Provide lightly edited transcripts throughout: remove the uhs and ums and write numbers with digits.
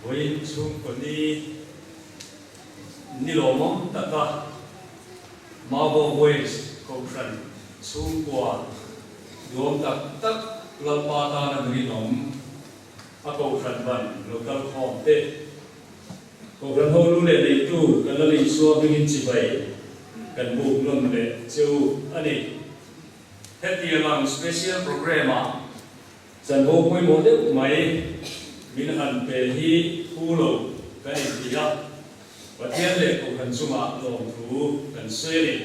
Vawiin chhungkaw ni ni lawmawm taka Mabo West Kohhran chhungkua duam tak tak Lalpa tana mi rinawm a Kohhran ban lo kal khawm te, Kohhran ho lu leh neitu kan la Isua hmingin chibai kan buk nawn leh che u a ni. Hetiang ang special programme ah Chanvo pawimawh deuh mai min han pe hi thu lo kan inti a, Pathian leh Kohhran chungah lawmthu kan sawi a ni.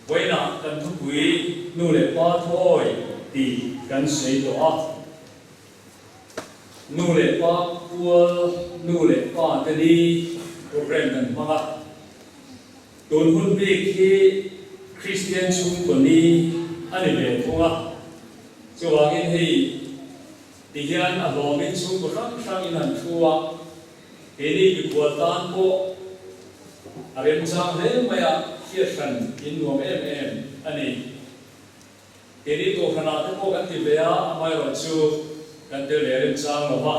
Vawiinah kan thupui nu leh pa thuawi tih kan sawi tawh a, nu leh pa pual nu leh pa te ni programme kan hmang a, tun hun bik hi Kristian chhungkaw ni a ni ve thung a. Chuvangin hei ti hian a hlawmin chhungkaw hrang hrangin an thu a, keini mikhual tan pawh a remchang hle mai a, hriat hran in nuam em em a ni. Keini kohhranah te pawh kan ti ve a, amaherawh chu kan tel ve remchang lo va.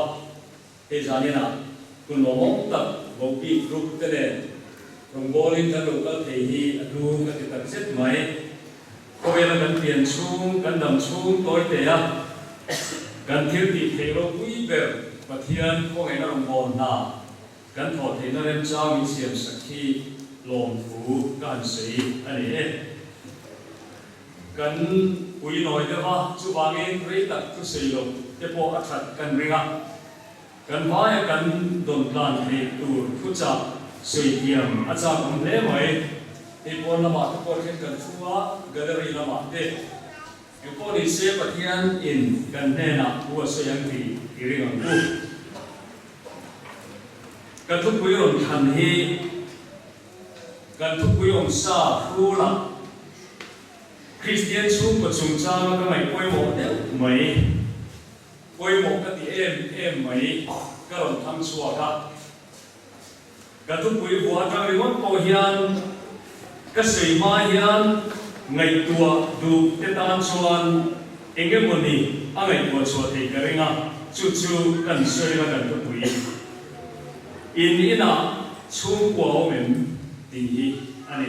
Hei zaninah hun lawmawm tak Vohbik Group te nen rawngbawlin kan lo kal thei hi a hlu ka ti tak zet mai. Khawvela kan pian chhung, kan dam chhung tawi te a, kan thil tih theih ropui ber Pathian khawngaihna rawngbâwl hna kan thawh theihna remchang min siam sak hi lawmthu ka han sawi a ni e. Kan pui nawi deuh a, chuvangin rei tak thusawi loh te pawh a that kan ring a. Kan vaia kan dawn tlan theih tur thuchah sawi thiam a chak awm hle mai. Hei pawn lamah te pawh then kan thu a, gallery lamah te. Engpawh ni se Pathian in kan hnenah thu a sawi ang tih i ring ang u. Ka thupui rawn thlan hi Kan thupui awmsa hrula Kristian chhungkaw chungchanga ka ngaih pawimawh deuh mai, pawimawh ka ti em em mai ka rawn thang chhuak a. Ka thupui vua atang ringawt pawh hian ka sawi hma hian ngaihtuah duh te tan chuan eng emawni a ngaihtuah chhuah theih ka ring a, chu chu kan sawi la kan thupui. In inah chhungkua awm em tih hi a ni.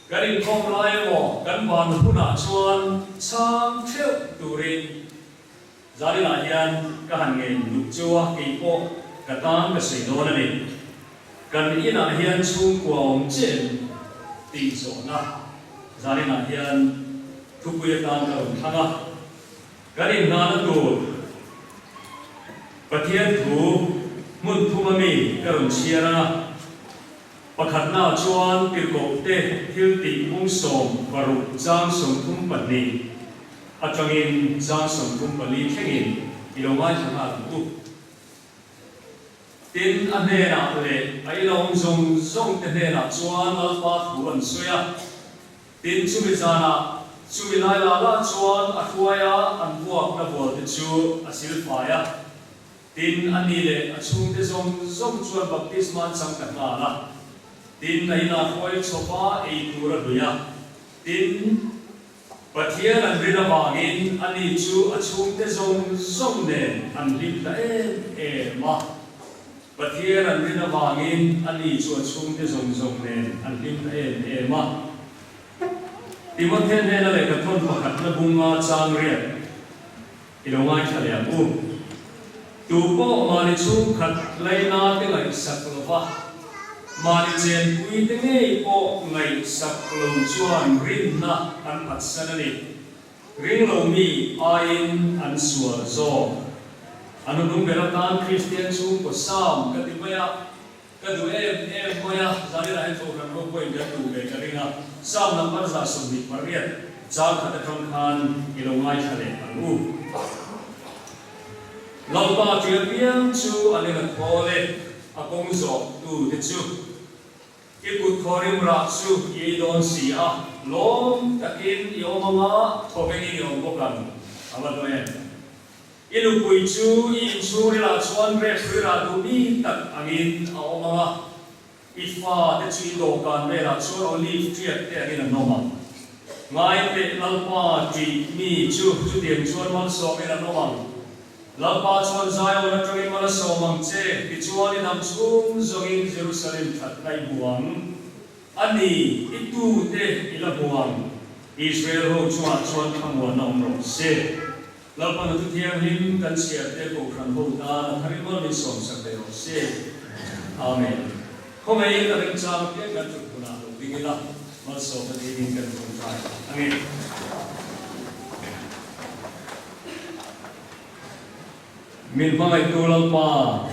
Kan inkhawm lai emaw kan ban hunah chuan chhang theuh turin zaninah hian ka han ngen duh chu a, kei pawh ka tan ka sawi dawn a ni. Kan inah hian chhungkua awm che em tih zawhna zaninah hian thupui atan ka rawn thlang a. Kan inhnahna tur Pathian thu hmun thum a mi ka rawn chhiar ang a, pakhatnaah chuan tirhkohte thil tih bung 16 chang 32 atangin chang 34 thlengin i lo ngaithla nghal ang u. Tin, a hnenah leh a inawm zawng zawngte hnenah chuan Lalpa thu an sawi a. Tin, chumi zanah, chumi lai la la chuan a hruai a, an vuakna bual te chu a silfai a. Tin, a ni leh a chhungte zawng zawng chuan baptisma an chang ta nghal a. Tin, a inah hruai chawp a, ei tur a hlui a. Tin, Pathian an rin avangin a ni chu a chhungte zawng zawng nen an hlim ta em em a. Pathian an rin avangin a ni chu a chhungte zawng zawng nen an hlim ta em em a. Timothea hnena lehkha thawn pakhatna bunga chang riat i lo ngaithla leh ang u. Tu pawh mahni chhungkhat laina te ngaihsak lo va, mahni chenpui te ngei pawh ngaihsak lo chuan rinna an phatsan a ni. Ringlo mi aiin an sual zawk. A nunung ber atan Kristian chhungkaw Sam ka ti mai a, ka duh em em mai a, zaninah hian Kohhran ropawhin kan duh ve ka ring a, Sam number 28 chang khat atang khan i lo ngaithla leh ang u. Lalpa ṭial piang chu an eng a thawl e, a kawng zawh tu te chu. I kut thawrim rah chu i ei dawn si a, lawm takin i awm ang a, thawvengin i awm bawk ang, a va hnu em? I nupui chu i inchhungrilah chuan rep rira duh mi tak angin a awm ang a, i fate chu i dawhkan velah chuan olive tiak te angin an awm ang. Ngaiteh Lalpa tih mi chu chutiang chuan malsawmin an awm ang. Lalpa chuan Zion atangin mal a sawm ang che, tichuan i dam chhung zawngin Jerusalem thatna i hmu ang. A ni, i tute i la hmu ang. Israel ho chungah chuan thlamuanna awm rawh se. Lalpa na thu thianghlim kan chhiar te Kohhran ho tan a tharin mal min sawm sak leh rawh se. Amen. Khawngaihin a remchang apiang kan thut hunah lo ding ila, malsawmna dingin kan tawngtai ange. Min hmangaihtu Lalpa,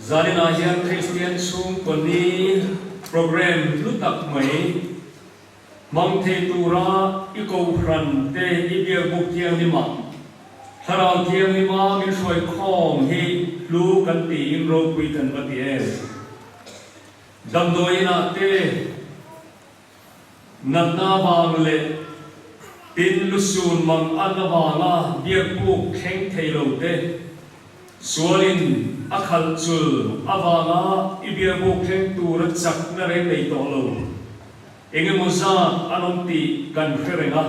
zaninah hian Kristian chhungkaw ni programme hlu tak mai hmang thei tura i Kohhran te i Biakbuk Thianghlima Thlarau Thianghlima min hruai khawm hi hlu kan tiin ropui kan va ti em? Damdawi inah te Natna vang leh tin lusun mang an avanga biakbuk thleng thei lo te, sualin a khalh chul avanga i biakbuk thleng tura chakna reng nei tawh lo eng emaw zat an awm tih kan hre reng a.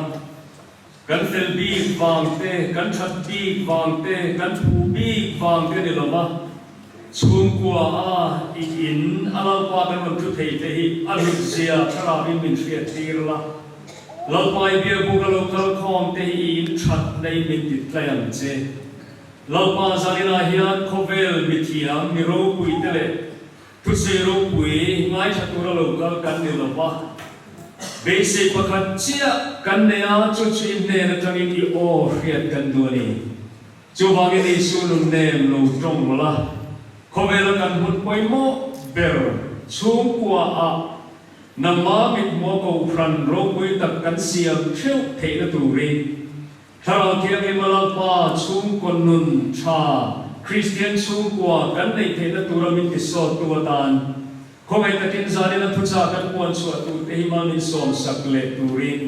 Kan fel bik vang te, kan that bik vang te, kan phu bik vang te ni lova, chhungkua a i in a Lalpa kan rawn thu thei te hi a hlut zia thlarauin min hriat tir la. Lalpa i biakbuk a lo kal khawm te hi i in that na in min ti tlai ang che. Lalpa zaninah hian khawvel mithiam, mi ropui te leh Thusawi ropui ngaithla tura lo kal kan ni lo va, beisei pakhat chiah kan nei a, chu chu i hnen atangin i aw hriat kan duh a ni. Chuvangin Isu nun nem lo tawng la, khawvela kan hmun pawimawh ber chhungkua ah nangma mithmuha kohhran ropui tak kan siam theuh theihna turin Thlarau Thianghlim a Lalpa chhungkaw nun tha Kristian chhungkua kan neih theihna tura min tisawttu atan khawngaih takin zanin a thuchah kan puan chhuah turte hi mal min sawmsak leh turin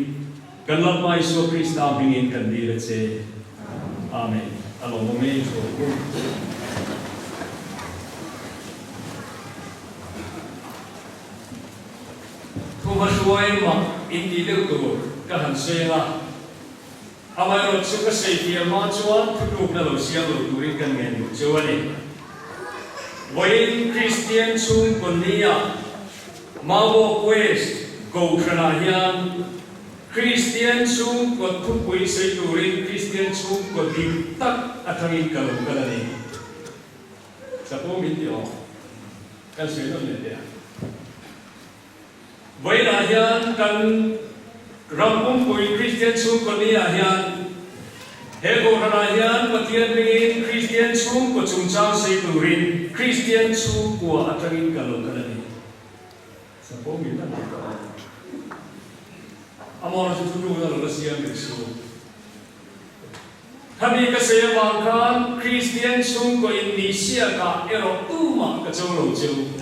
kan Lalpa Isua Krista hmingin kan dil a che. Amen. A lawmawm e Isua u. Thu hma hruai mak inti deuh tur ka han sawi ang a. Amaherawh chu ka sawi thiam hma chuan thutlukna lo siam lo turin kan ngen duh chu a ni. Vawiin Kristian chhungkaw nia Mawbawk West Kohhranah hian Kristian chhungkaw thupui sawi turin Kristian chhungkaw dik tak atangin ka lo kal a ni. Chapo min ti awm. Kan sawi nawn leh teh ang. Vawiinah hian kan ram pumpui Kristian chhungkaw ni-ah hian he Kohhranah hian Pathian hmingin Kristian chhungkaw chungchang sawi turin Kristian chhungkua atangin ka lo kal a ni. Chapo min la nei tawh a. Amawra chu thutlukna lo la siam rih suh. Khami ka sawi avang khan Kristian chhungkaw innihsiakah erawh tumah ka cho lo cheu.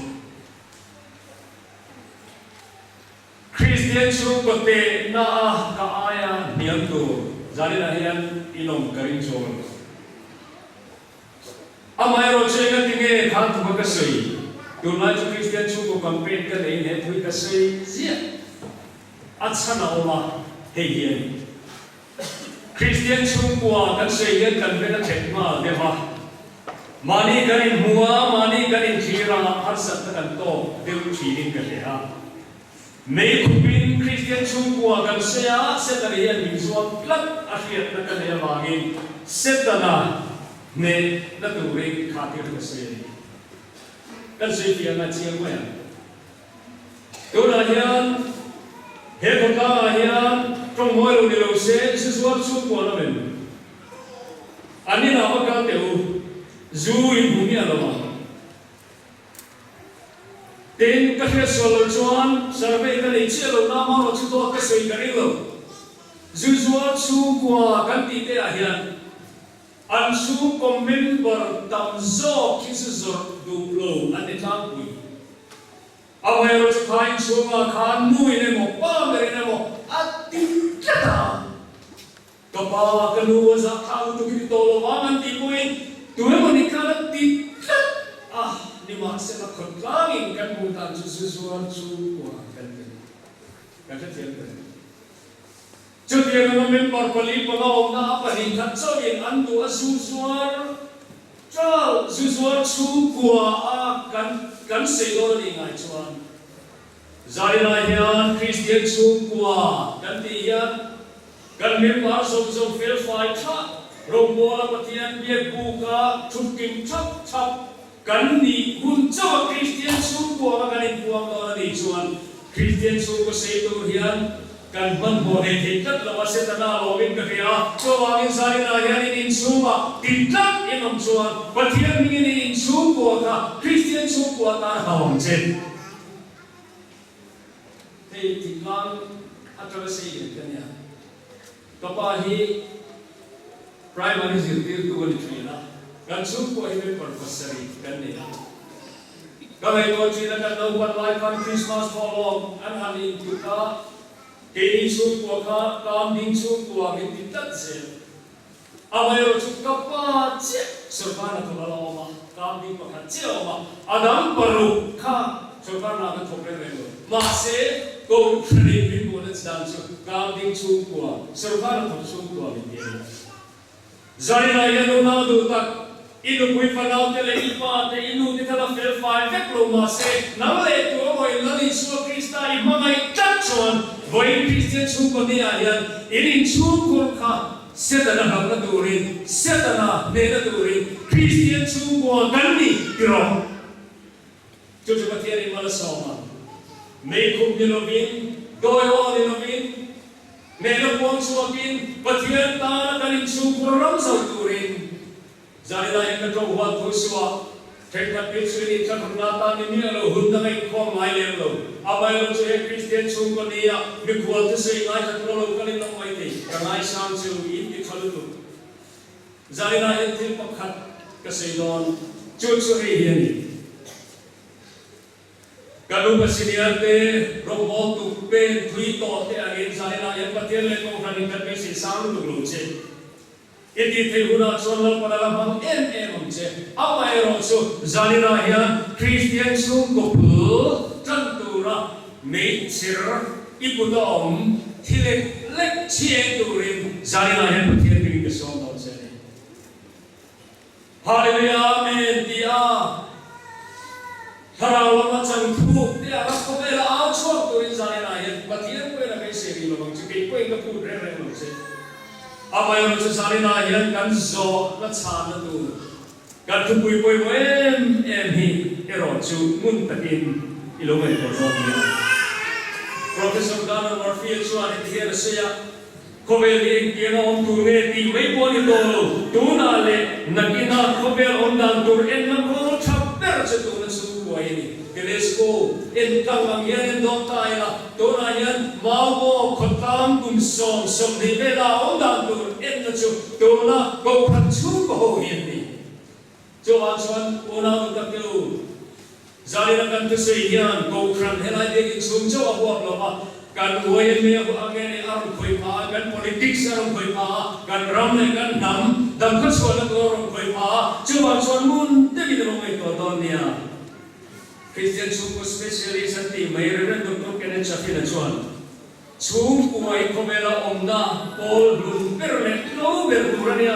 Kristian chhungkaw tehna a ka aia hniam tur zaninah hian in awm ka ring chuang lo. Amaherawh chu enga tinge khan thu kha ka sawi? Tunlai chu Kristian chhungkaw campaign ka neiin he thu hi ka sawi ziah. A chhan a awm a, hei hi a ni. Kristian chhungkua kan sawi hian kan ven a thleng nghal deuh a. Mahni kan inhmu a, mahni kan inthlir a, harsatna kan tawk deuh thinin ka hria a. Mei khupin Kristian chhungkua kan sawi a, Setana hian min zuam tlat a hriatna ka nei avangin Setana hnehna turin kha thil ka sawi a ni. Kan sawi fiahna chiang mai ang. Tunah hian he khawtlangah hian tawng mawi lo ni lo se zu zuar chhungkua lam em? An inah va kal teh u, zu in hmu miah lo ang. Tin, ka hriat sual lo chuan survey ka nei chiah lo na marawh chu dawt ka sawi ka ring lo. Zu zuar chhungkua kan tih te ah hian An chhungkaw member tam zawk hi chu zawrh duh lo an ni tlangpui. Amaherawh chu kha inchhungah khan nu in emaw pa ber in emaw a ti tlat a, ka pa ka nu a zahthlak lutuk hi ti tawh lo vang an tih pawhin tu emaw ni khan a ti tlat a, nimahsela khawtlangin kan hmuh dan chu zu zuar chhungkua kan ti. Kan hrethiam ber. Chuti. Chutiang anga member pali panga awmna a pahnih khat chauhin an duh a zu zuar ṭal, zu zuar chhungkua a kan kan sei dawn a nih ngai chuan Zailai hian Kristian chhungkua kan tih hian kan member zawng zawng felfai thlah rawngbawla Pathian biak buka thutkim thap thap Kan nih hun chauh a Kristian chhungkuanga kan inpuang dawn a nih chuan Kristian chhungkaw sei tur hian kan hmanhmawh hlei thei tlat lo a, Setana lawmin ka hria. Chuvangin Zarinah hian in inchhungah ti tlat in awm chuan Pathian hmingin in inchhungkua kha Kristian chhungkua atan hau ang che. Hei thingtlang atanga sei lian ka nia. Ka pa hi Primary zirtirtu a ni thin a, kan chhungkua hi member pasarih kan ni a. Ka ngaihtuah thin a, kan naupan lai khan Christmas thawhlawm an han intuk a, keini chhungkua kha Kamding chhungkua min ti tlat zel. Amaherawh chu ka pa chiah sorkar hnathawk a la awm a, Kamding pakhat chiah a awm a, a dang paruk kha sorkar hna kan thawk reng reng lo. Mahse, Kohhranin min buhna chi dan chu Kamding chhungkua, sorkar hnathawk chhungkua min ti a ni. Zailai hian unau duh tak, i nupui fanaute leh i pa te, i nu te kha la fel fai vek lo mahse, nang leh tu emaw in Lal Isua Krista i hmangaih tlat chuan vawiin Kristian chhungkaw hniah hian in inchhungkhur kha Setana hlauhna turin, Setana hnehna turin Kristian chhungkua kan ni ti rawh. Chu chu Pathianin mal a sawm a, meikhum ni lovin, dawi aw ni lovin, hnehna puang chhuakin Pathian tana kan inchhungkhur ram zo turin Zailai hian ka ṭawng huat thu suah. Thenkhat phei chu in inthlahrunna atan ni miah lo, hun danga inkhawm ngai lem lo. Amaherawh chu he Kristian chhungkaw nia mikhual thusawi ngaithla tura lo kalin awm mai thei. Ka ngaisang chu in ti tha lutuk. Zailai hian thil pakhat ka sawi dawn, chu chu hei hi a ni. Ka nu Pasinian te, rawngbawl tuk pen thui tawh te angin Zailai hian Pathian leh Kohhran in kan beisei sang lutuk lo che. I tih theih hunah chuan Lalpan a la hmang em em ang che. Amaherawh chu zaninah hian Kristian chhungkaw phul tan tura meichher i kut a awm thi lek lek chhieng turin zaninah hian Pathian hmingin ka sawm dawn che a ni. Hallelujah Amen ti a Thlarau lama chang thuk te a ram khawvela au chhuak turin zaninah hian Pathian pawhin a beisei rih lovang chu kei pawhin ka phut reng reng lo che. Amaherawhchu zaninah hian kan zawhna chhanna tur kan thupui pawimawh em em hi erawh chu ngun takin i lo ngaihtuah dawn nia. Professor Garner Murphy-a chuan heti hian a sawi a. Khawvel hi engtiang a awm tur nge tih mai pawh a ni tawh lo. Tunah leh nakinah khawvel awm dan tur enna khawl tha ber che tuna chhungkuai a ni. Telescope en tlang ang hian en dawn ta ila, tunah hian Maubo khawtlang kum 20 vela awm dan tur enna chu tuna kohhran chhungkaw ho hi an ni. Chuvang chuan unau nu tak te u, Zalina kan thusawi hian Kohhran helai biak inchhung chauh a huap lo va, kan YMA a huap nge ni a rawn khawih pha a, kan politics a rawn khawih pha a, kan ram leh kan hnam dam kha chhuahna tur a rawn khawih pha a, chuvang chuan ngun deuhin a lo ngaihtuah dawn nia. Kristian chhungkaw specialist an tih mai Rev. Doctor Kenneth Chaffin-a chuan, Chhungkua hi khawvela awmna pawl hlun ber leh tlo ber tur a nia.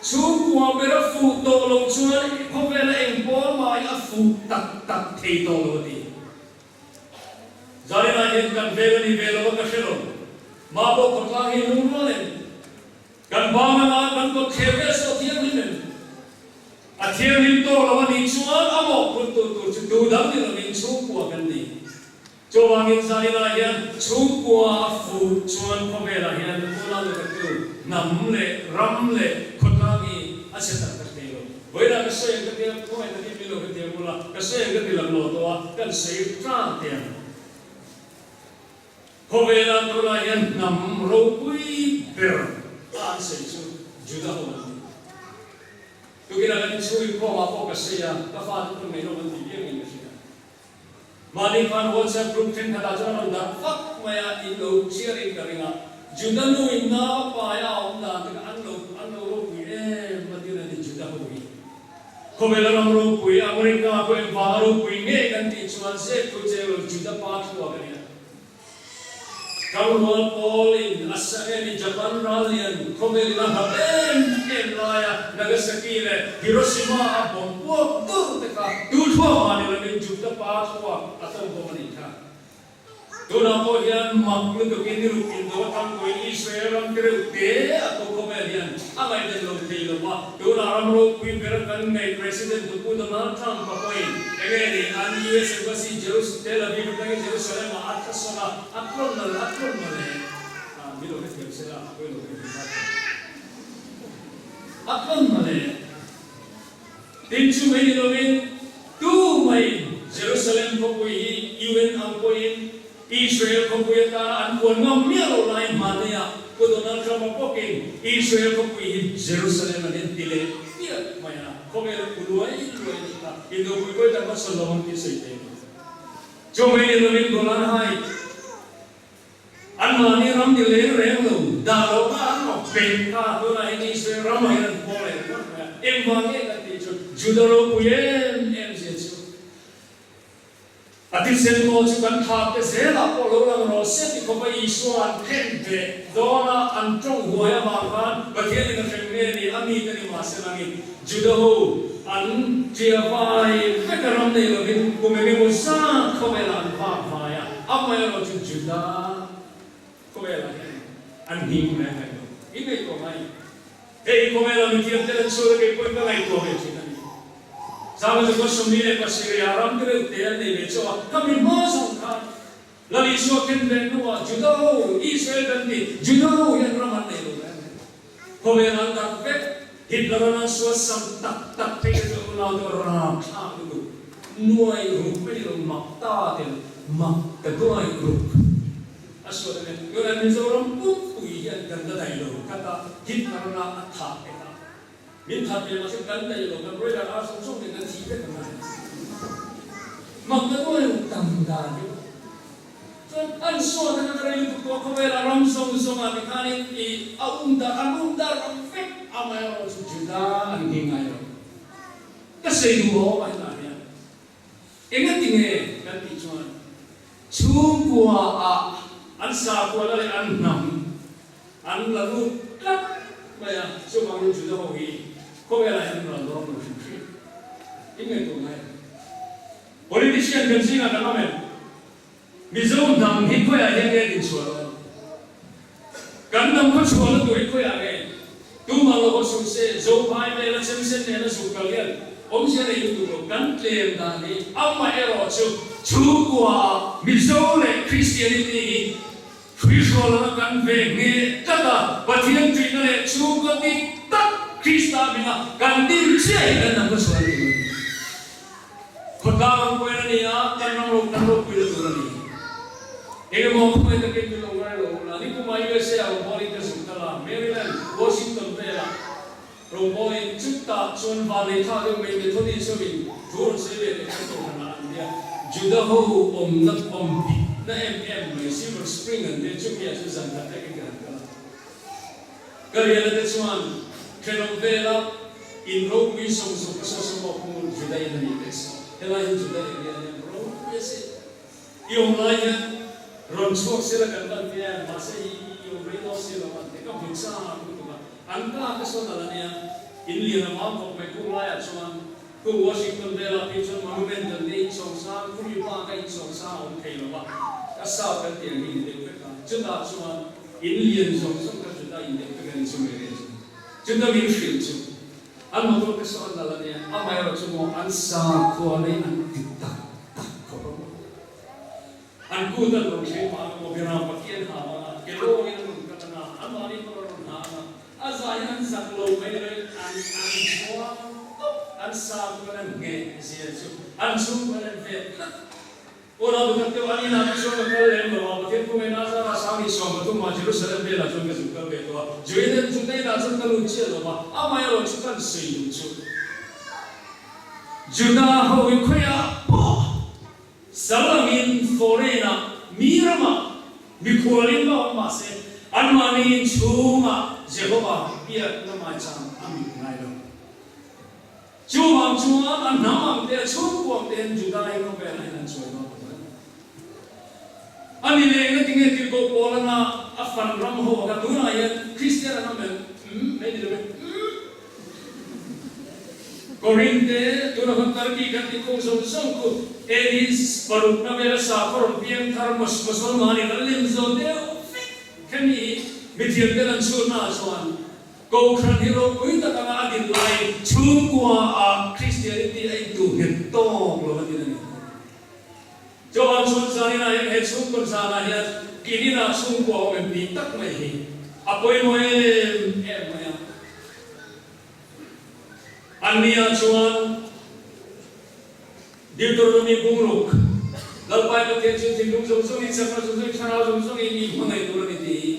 Chhungkua ber a fuh tawh loh chuan khawvela eng pawl mah hi a fuh tak tak thei tawh lo a ti. Zarinah hian kan vel a ni ve lo a ka hre lo. Mah pawh khawtlang hi lungrual em? Kan bang anga kan kawt thler vel saw thianghlim em? A thianghlim tawh lo a nih chuan a mawhphurh tur tur chu tu dang ni lovin chhungkua kan ni. Chuvangin zaninah hian chhungkua a fuh chuan khawvelah hian unau lehkhattu hnam leh ram leh khawtlang hi a chhe tak tak thei lo. Vawiinah ka sawi ang ka tia, khawngaih takin min lo hrethiam ula, ka sawi ang ka ti lang lo tawh a, kan sawi tan teh ang. Khawvelah tunah hian hnam ropui ber a an sawi chu Juda ho an ni. Tukinah kan inchhung inkhawmah pawh ka sawi a, ka fate pawn ngaihloh an ti viau in ka hria. Mahni khan WhatsApp group thenkhatah chuan a rawn darh vak mai a, in lo chhiarin ka ring a, Juda nu in nau a pai a awm dan te kha an lo an lo ropui em a tin a ni Juda ho hi. Khawvel a ram ropui, America pawh engvanga ropui nge kan tih chuan zep thu che lo Juda pa thluak a nia. Tlangrual pawl in a sa em in Japan ral lian khawvel in a hlauh em em lai a Nagasaki leh Hiroshima a bomb puak dur te kha tu thluak mah ni lovin Juda pa thluak a tawng bawk a nih kha. Tunah pawh hian mak lutukin ni ruk indo atang pawhin Israel ram te reuh te a ko khawvel hian a ngaihven lo thei lo va. Tunah ram ropui ber kan ngaih President Pu Donald Trump a pawhin enge ni an US Embassy Jerus Tel Aviv atangin Jerusalem ah a thlasawn a, a tlawn nal a tlawn mawle. Ah mi lo hrethiam sela a pawi lo hei hei ta a tlawn mawle. Tin chu mai ni lovin tu maiin Jerusalem khawpui hi UN ang pawhin Israel khawpui atana an puan ngam miah lo laiin hmaneiah Pu Donald Trump-a bawkin Israel khawpui hi Jerusalem an en ti leh piat mai a, khawvel a phu luai luai a nih kha. Indopui kawi tak hmachhawn lo ang tih sawi thei lo. Chu mai ni lovin Golan Heights Anmahni ram ni leng reng lo, dah loh kha an rawk pek kha tunah hian Israel ramah hian an pawng leh ringawt mai a. Engvang nge kan tih chu Juda ropui em em zia chu a thisen pawh chu kan thlak te zelah pawh lo lang rawh se ti khawpa Isua an khen beh dawna an tawng huai avang khan Pathianin a hrem nge ni a mite ni mahse langin Juda ho an tia vai vek a ram nei lovin kum eng emaw zat khawvelah an vak vai a, amaherawh chu Juda khawvelah hian an hning reng reng lo. I ngaihtuah mai. Hei khawvela mithiam te an chhuat a kei pawhin ka ngaihtuah ve thin a ni. Zama chu ka 27 ah ram te reuh te an nei ve chauh a, ka mi hma zawng khan Lal Isua khen ve hnuah Juda ho, Israel kan ti, Juda ho hian ram an nei lo reng reng. Khawvel an darh vek, Hitler an an sual sam tak tak phei te chu an unau te rapthlak lutuk, nuai ruk mai lo mak ta te mak ta duai ruk a sual em em. Tunah Mizoram pumpui hian kan la daih lo khat a, Hitler an a thah te kha min that ve mahse kan daih lo, kan broiler ar zawng zawng te kan thih vek ang a. Mak ta duai ruk tam dan hi. Chuan an sawn a ka rei lutuk tawh khawvela ram zawng zawngah ti khanin i a um dar an um dar ang vek amaherawh chu Juda an nghi ngai lo. Ka sei duh a awm a hetah hian engati nge kan tih chuan chhungkua ah an sakuala leh an hnam an la lut tlat mai a, chuvangin Juda ho hi khawvelah hian an ral dawn lo hrim hrim. In ngaihtuah ngai em? Politician kan zingah kan awm em? Mizo hnam hi khawiah hian nge dinchhuah dawn? Kan hnam khaw chhuahna tur hi khawiah nge? Tumah lo haw suh se, Zophai vela chemsen nena zuk kal hian awmzia nei lutuk lo. Kan tlem dan hi amaherawh chu chhungkua Mizo leh Christianity hi hruihrualna kan ve ngheh tlat a, Pathian tuihna leh chhungkaw dik tak Krista hminga kan din chiah hi kan hnam khaw chhuahna tur a ni. Khawtlang ang pawhin a ni a, kan ram ro kan ropui na tur a ni. Eng emaw khawngaih takin min lo ngai lo la, nikuma USA ah rawngbawlin ka zuk kal a, Maryland, Washington velah rawngbawlin chutah chuan van lei thla deuh mai Methodist hovin thu rawn sawi ve leh kan kohhran ah an tia, Juda ho awmna awm bitna em em mai Silver Spring an tia, chumi ah chuan zan khat vekin ka han kal a. Ka riana te chuan thenawm vela in ropui zawng zawng ka saw saw pawh khu Juda in a nih vek saw. Helai hi Juda area a nia, ropui a si. I awm lai hian rawn chhuak sela kan van tia em, mahse i i awm rei dawn si lo a ti. Ka hmu chak lutuk a, an ka ka saw nalh a nia, in lian a mau khawp mai khung laiah chuan khu Washington velah phei chuan monument an te inchhawng sang, khumi bak a inchhawng sang a awm thei lo a, ka south kan tih ang hi ni deuh vek a, chutah chuan In lian zawng zawng kha Juda in deuh vek a ni chu mai reng chu. Juda min hrilh chu an motor te saw an nalh a nia, amaherawh chu maw an sakhua lei an ti tak tak khawp a maw. An kut an rawn hrei pah ang a maw, Biram Pathian ha ang a, ke lawngin an rawn kat ang a, anmahni pawh an rawn ha ang a, a zai hian an zak lo mai reng, an an chhuang tawp, an sakhua an ngheh zia chu an chhungkua an vet tlat. Unau pakhat deuh an inah te chuan ka kal lem lo a, Pathian khawmei Nazara sang 30 ah Jerusalem velah chuan ka zuk kal ve tawh a, Judain Judain ah chuan ka lut chiah lo va, amaherawh chu kan sawi duh chu Juda ho hi khawiah pawh sal angin foreign ah mi ramah mikhualin va awm mahse anmahni inchhungah Jehovah biakna maichang a mit ngai lo. Chuvang chuan a hnam ang te, a chhungkuang te hian Juda hi khawvelah hian an sawi dawn lo a ni. A ni leh engatinge tirhkoh pawl anga a fan ram ho anga tunah hian Kristian an awm em? Umm, mai ni lo e. Umm. Korinth te, tunah khan Turkey kan tih khawng zawng zawng khu AD parukna vela sakhaw rawn piang thar Mosolmanin an lem zo deuh vek khemi hi mithiam ten an chhutnaah chuan Kohhran hi ropui tak anga a din laiin chhungkua ah Christianity a intuh nghet tawk lo a din a ni. Chuvang chuan zaninah hian he chhungkaw zanah hian Kininah chhungkua awm em tih tak mai hi a pawimawh em em mai a. Anniah chuan Deuteronomy bungruk, Lalpai Pathian chu thinlung zawng zawngin, chakna zawng zawngin, thlarau zawng zawngin i hmangaih tur a ni tih hi.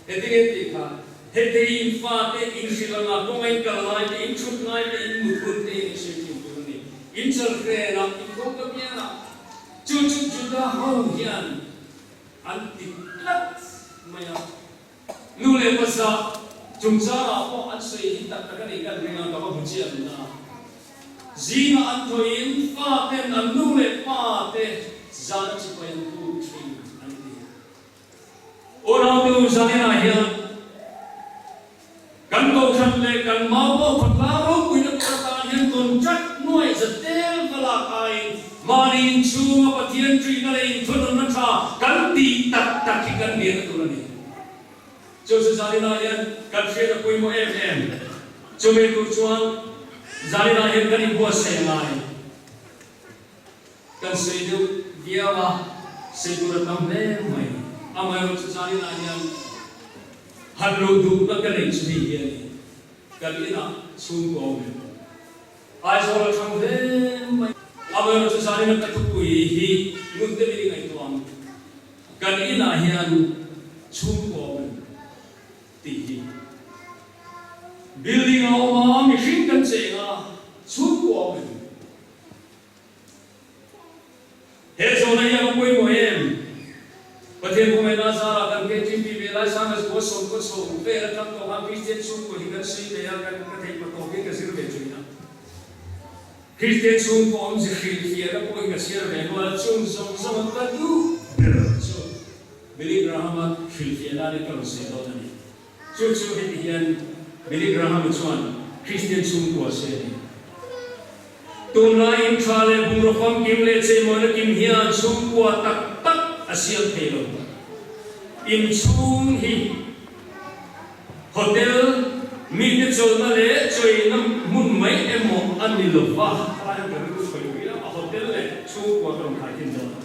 Heti nge tih kha, heti in fate in hrilh anga kawnga in kal lai te, in thut lai te, in mut hun te in insawi thin tur a ni. In chalhrenah, in kawngka biangah, chu chu Juda ho hian an ti tlat mai a. Nu leh pa zah chungchangah pawh an sawi hi tak tak a nih kan ring a, ka va hmu chiah lo na. Zingah an thawiin faten an nu leh pa te zahna chipai an puk thin an ti. Unautu zaninah hian kan kohhran leh kan mau pawh khawtlang ropuina tur atan hian contract nuaih za tel va lak aiin mahni inchhunga Pathian ṭihna leh inthununna ṭha kan tih tak tak hi kan hnialna tur a ni. Chu chu zaninah hian kan hriat a pawimawh em em. Chumi tur chuan zaninah hian kan inbuatsaih a ngai. Kan sawi deuh viau a, sawi tur a tam hle mai. Amaherawhchu chu zaninah hian han luh duhna ka neih chu hei hi a ni. Kan inah chhungkaw awm em? Aizawl a thang hle mai. Amaherawhchu chu zaninah ka thupui hi ngun deuhin i ngaihtuah ang. Kan inah hian chhungkaw awm em tih hi. Building a awm a, mihring kan cheng a, chhungkaw awm em? He zawhna hi a va pawimawh em? Pathian kawngaihnaa zarah kan KTP ve lai Sangha Zua sawmkaw chho vel atang tawh khan Kristian chhungkaw hi kan sawi ve a, kan ka theih hma tawkin ka zir ve thin a. Kristian chhungkaw awmze hrilhfiahna pawh hi ka chhiar ve nual a, chung zawng zawng a ka duh ber chu Billy Graham-a hrilhfiahna anin ka rawn sawi dawn a ni. Chu chu heti hian Billy Graham-a chuan Kristian chhungkua se a ni. Tunlai in tha leh bungraw famkim leh cheimawina kim hian chhungkua tak tak a siam thei lo. Inchhung hi hotel, mite chawlhna leh chawina hmun mai emaw a ni lo va. Khalai hian ka rilru sawi rih a, a hotel leh chhungkua ka rawn khaikhin dawn a.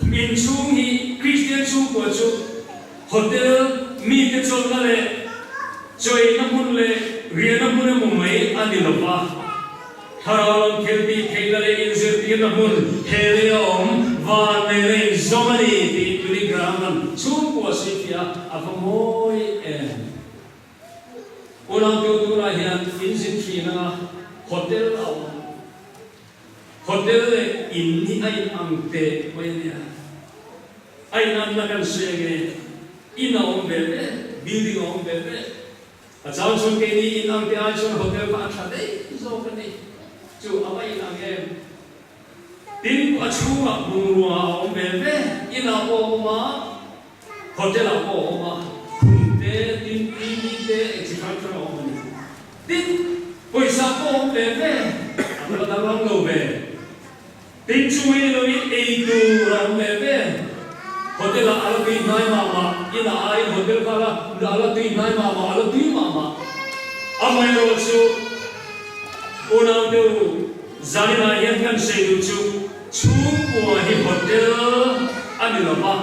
Inchhung hi Kristian chhungkua chu hotel, mite chawlhna leh chawiina hmun leh riahna hmun emaw mai a ni lo va. Thlarau lam thil tih theihna leh inzirtirna hmun he lei a awm, van nena inzawm a ni tih Billy Graham-a'n chhungkua sawifiah a va mawi em. Unau teu tunah hian inzin thin anga hotel a awm. Hotel leh in hi a in ang teh mai a nia. A in anna kan hre nge? In a awm ve ve, building a awm ve ve. A chang chuan keini in ang te ai chuan hotel kha a tha daih zawk a ni. Chu a va in ang em? Tin, a chhungah bungrua a awm ve ve, in ah pawh a awm a, hotel ah pawh a awm a, khum te, tin TV te, eng chi hrang hrang a awm a ni. Tin, pawisa pawh awm ve ve, a va danglam lo ve. Tin, chu mai ni loin ei tur a awm ve ve. Hotel ah a la tui hnai mah mah, inah aiin hotel kha a la tui hnai mah mah, a la tui mah mah. Amaherawhchu, unau deuh zaninah hian kan sawi duh chu chhungkua hi hotel a ni lo va.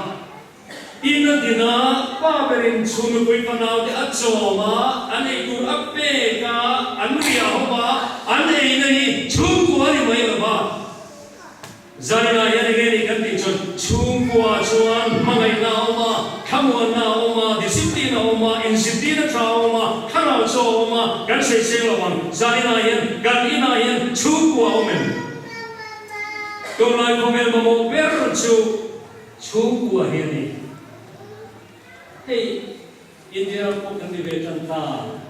In a din a, pa berin chhung nupui fanaute a chawm a, an ei tur a pek a, an riah ho a, an eina hi chhungkua a ni mai lo va. Zaninah hian enge ni kan tih chuan chhungkua chuan hmangaihna a awm a, thlamuanna a awm a, discipline a awm a, inzirtirna tha a awm a, thlarau chaw a awm a, kan sawi seng lo ang. Zaninah hian kan inah hian chhungkua a awm em? Tunlai khawvel mamawh ber chu Chhungkua hi a ni. Hei India ram pawh kan ni ve tan ta.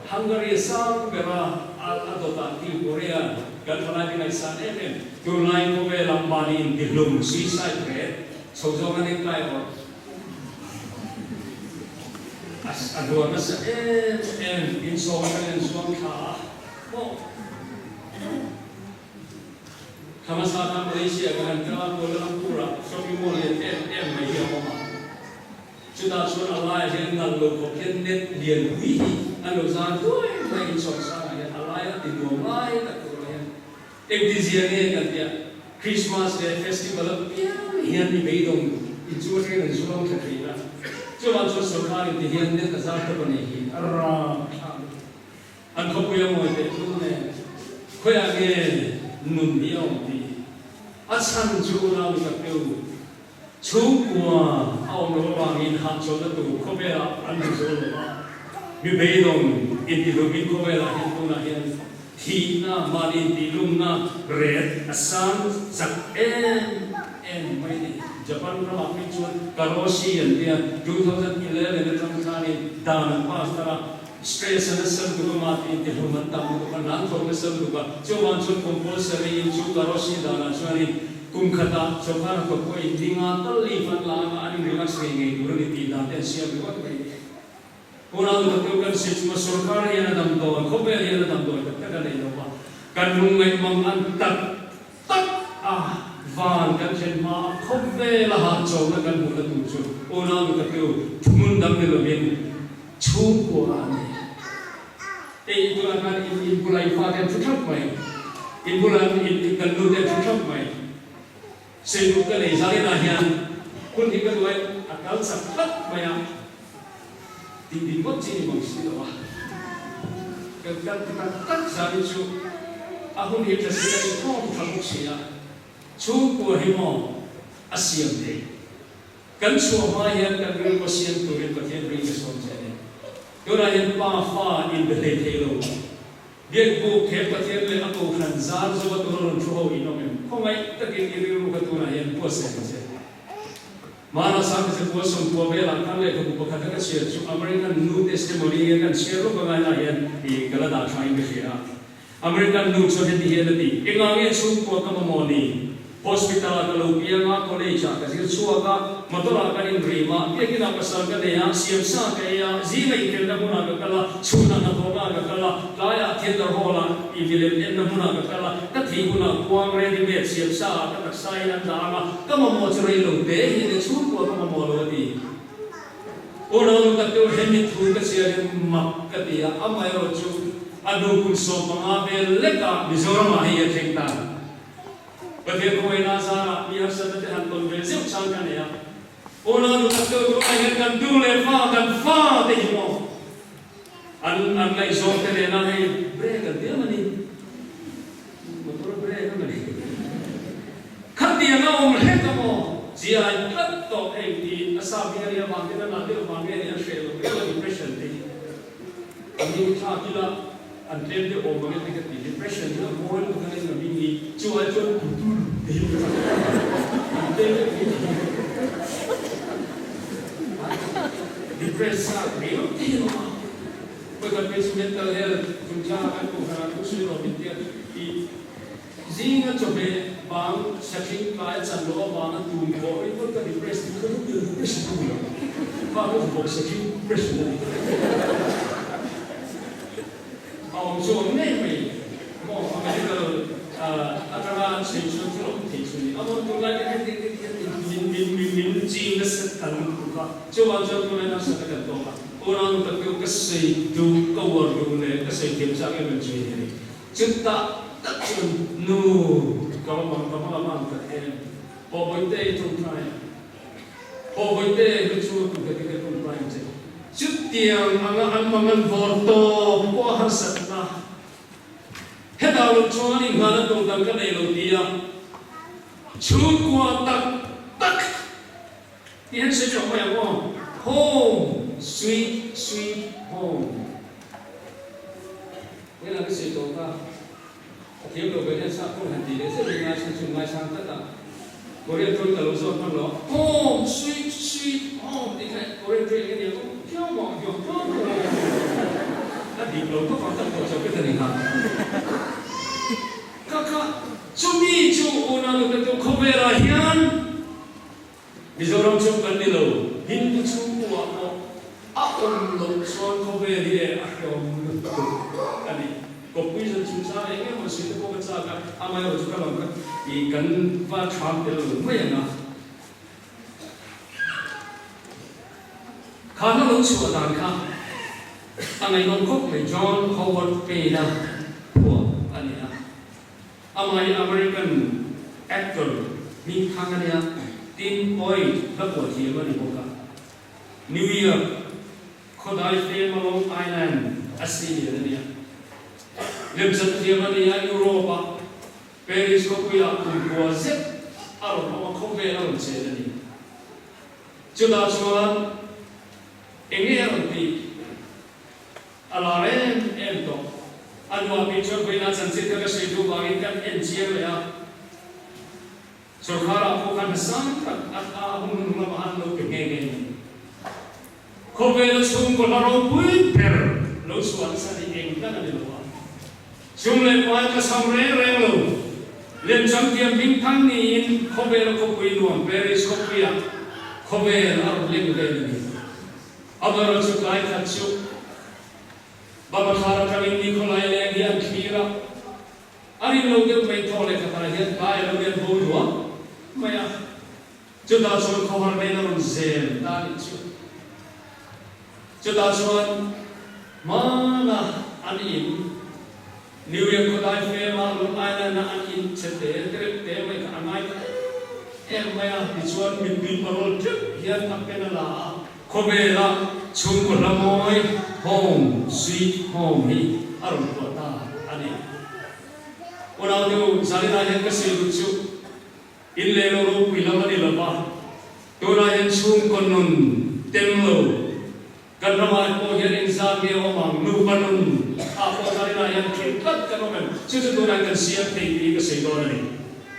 Hungary a sang ber a, a dawtah Kim Korea kan thalaite ngaihsan em em. Tunlai khawvelah mahni intihlum, suicide, reh chho zawng an inkai awrh a hluar nasa em em. Insawm atangin an zuang thla a maw? Thla hmasa khan Malaysia ka han kal a, Kuala Lumpur-ah shopping mall lian em em mai hi a awm a. Chutah chuan a laiah hian nalh lo khawp hian net lian pui hi an lo zar duai duai in sawmsangah hian a laia ti nuam lai tak turah hian engtizia nge kan tia Christmas leh festival apiang hian mi beidawng inchung atangin an zuang thla thin a, chuvang chuan sorkar in ti hian net a zar tawp a nei hi a rapthlak lutuk. An khawpui a ngawi teh thung nen khawiah nge nun hi a awm tih a chhan chu unau ni tak deuh. Chhungkua a awm loh avangin hahchawlhna tur khawvelah an hmu zo lo a, mi beidawng intihlumin khawvelah hian tunah hian thihna, mahni intihlumna ret a sang chak em em mai a ni. Japan ramah phei chuan Karoshi an tia, 2011 atang khanin dan an pass tar a, stress a nasa lutuk a, mahni intihlum an tam lutuk a, nan thawk nasa lutuk a, chuvang chuan compulsory in chu Karoshi danah chuanin Kum khatah sorkar hnathawk pawh in dinga tal leave an la anga an in relax ngei ngei tur a ni tih dan te an siam ringawt mai. Unau hnathawk kan si chunga sorkar hian a damdawi, khawvel hian a damdawi tak tak a nei lo va, kan lungngaih mang an tak tak a, van kan thlen hma a khawvel a hahchawlhna kan hmuhna tur chu unau hnathawk hmun dang ni lovin chhungkua a ni. Hei tunah khan in in bula in fate an thu thap mai, in bula in kan nute an thu thap mai. Seiput ka nei zalinah hian hun hi ka duai a kal chak tlat mai a, tih din ngawt chi ni mang si lo a. Kan kal ti tak tak zalin chu a hun hi tha si kan inkhawm tha bawk si a, chhungkua hi maw a siam thei. Kan chhuah hma hian kan rilru a siam turin Pathian ring ka sawm che a ni. Tunah hian Pa fa in be hlei thei lo. Biak buk he Pathian leh a kohhran zar zo a tura rawn thu ho in awm em? Khawngaih takin i rilru kha tunah hian buatsaih ang che. Hmana Sangkhaze kua sawmkua velah khan lehkhabu pakhat a ka chhiar chu American Nu Testimony nge kan chhiar lawk angai lah hian i ka la dah tha in ka hria a. American nu chuan heti hian a ti, Engah nge chhungkua ka mamawh ni? Hospital-ah ka lo piang a, college-ah ka zir chhuak a, motor-ah kan inrim a, biakinah pasal ka nei a, siamsa ka ei a, zinga inkhelhna hmunah ka kal a, chhunah hnathawhnaah ka kal a, tlaiah theatre hall-ah i milem enna hmunah ka kal a, ka thih hunah kuang ready-made siamsa-ah ka taksa in an dah ang a, ka mamawh chu rei lo te hi nia chhungkua ka mamawh lo a ti. Unau tak deuh hemi thu ka chhiarin mak ka ti a, amaherawh chu a hnu kum 15 vel lekah Mizoramah hei a thleng ta. Pathian khawngaihna zarah mi harsatna te han tawn ve zeuh chang ka nei a. Unau tak deuh tunah hian kan tu leh fa, kan fa te hi maw an an ngaihzawng te nena hei break an ti em a ni. Motor brake a ni. Khatiang a awm hlek a maw? Chiai tlat tawh hei tih a sa bik a nih avang hian a nalh deuh vang nge nih an hreh lo riau a depression te hi. An hming thlak ila an tlem deuh awm ang em te ka ti. Depression hi a mawi lutuk a nia hming hi chu ai chuan putul te hi an tlem deuh mai thei. Depress sa riau te hi an awm a. Kawih kan phei chu mental health chungchanga kan kohhran ah thusawi rawh min tia i zinga chawhmeh bang sahring tlai a chan loh avanga tum khawh ringawt ka depress tih kha chu depression a ni lo. Kha chu vawk sahring depression a ni. A awm chu awm ngei mai maw a medical atanga an sawi chuan thil awm thei chu a ni. A rawn tunlai te hian ding ding hian min min min min ching nasa ta lutuk a, chuvang chuan tunlai nasa ta kan tawk a. Unau nu tak deuh ka sawi duh, ka uar duh leh ka sawi thiam chak em em chu hei a ni. Chutah tak chuan nu ka va mang, ka va la mang tak em. Haw Bawihte i tawngtai a, Haw Bawihte hi chu tu ka ti ka tawngtai ang che. Chutiang anga an mang an vawr tawp pawh a harsatna. Hetah lo chuan inghahna tur dang ka nei lo tia chhungkua tak tak. Ti hian sawi tawh mai ang aw, Home sweet sweet home. Hela ka sawi tawh kha, a thiam lo ve hian sap kawng han tih leh zeuh in ngaisang chu ngaisang tlat a, Korean tawng ka lo zawt hman lo a, Home sweet sweet home tih kha Korean tawng eng nge ni ang aw, Khiau mah hiau hiau hiau a dik lo khawp ang tak tawh chauh vek a ni kha. ram chauh kan ni lo, Hindu chhungkuah pawh a awm loh chuan khawvel hi e a hreawm lutuk a ni. Kawppui zan chungchang eng emaw sawi te pawh ka chak a, amaherawh chu ka lam kha ih kan va ṭham tel lo mai ang a. Kha hla lo chhuah dan kha a ngaihnawm khawp mai, John Howard Payne-a phuah a ni a. Amah hi American actor hmingthang a nia, tin Oid hla phuah thiam a ni bawk a. New York khawdai fema Long Island a senior a nia. Lemchan thiam a ni a, Europe-ah Paris khawpuiah kum kua zet a rawn awm a, khawvel a rawn chen a ni. Chutah chuan eng nge a rawn tih? A lar em em tawh. A nuah tih chuan vawiinah chanchin kha ka sawi duh vangin kan en chiang leh a. Sorkharah pawh khan hna sang tak a a hun hun lamah an lo pe nghe nghe a ni. Khawvela chhungkaw hla ropui ber lo chhuah nasa hi eng tak a ni lo a. Sum leh pai ka chhang reng reng lo. Lemchang thiam hmingthang niin khawvela khawpui nuam Paris khawpuiah khawvel a rawn leng vel a ni. Amaherawh chu tlai khat chu Baba thlar atangin ni khawlai leng hi an thlir a, a rin lo deuh mai thaw leh khatah hian tlai a lo lian bo luah mai a, chutah chuan khawhar nen a rawn zel ta a nih chu. Chutah chuan hmana an in New York khawlai fema Long Island-a an in chhe te tereuh te mai kha a ngai ta em em mai a, tichuan mittui parawl teuh hian a pen a la a. Khawvela chhungkaw hla mawi Home Sweet Home hi a rawn phuah ta a ni. Unau deuh Zalina hian ka sawi duh chu in leh lo ropui lam a ni lo va, tunah hian chhungkaw nun tem lo kan ramah pawh hian engzat nge awm ang, nupa nun ah pawh Zalina hian thil tlat kan awm em? Chu chu tunah kan siam thei tih ka sawi dawn a ni.